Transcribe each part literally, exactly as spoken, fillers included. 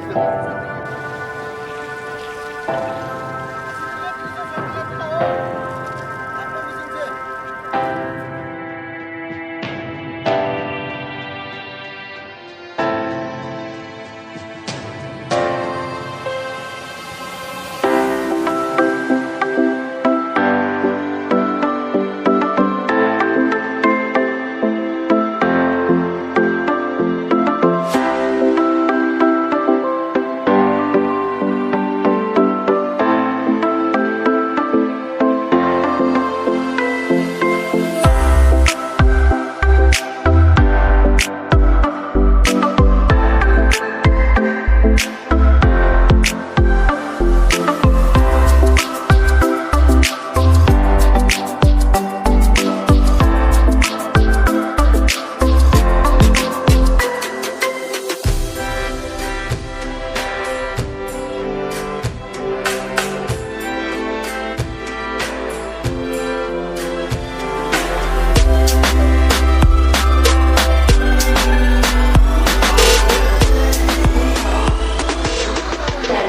And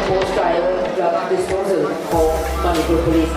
post-trial drug disposal for Manipur Police.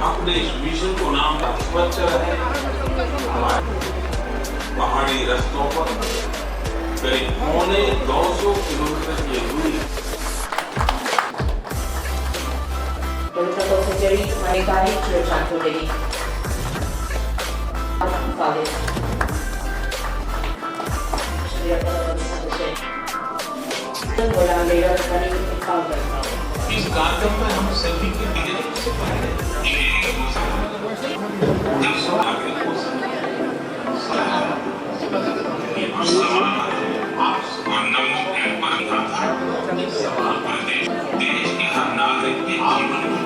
अपने इस मिशन को नाम का स्वच्छ रहे। हमारे पहाड़ी रस्तों पर करीब पौने दो सौ किलोमीटर की दूरी। Protocol Secretary, Secretary to Tranquility. Father. इस कार्यक्रम में हम सभी के विजय से पहले एक एक दूसरे को सलाह और नमो ऐप पर था। सवाल प्रदेश, देश के हर नागरिक के जीवन में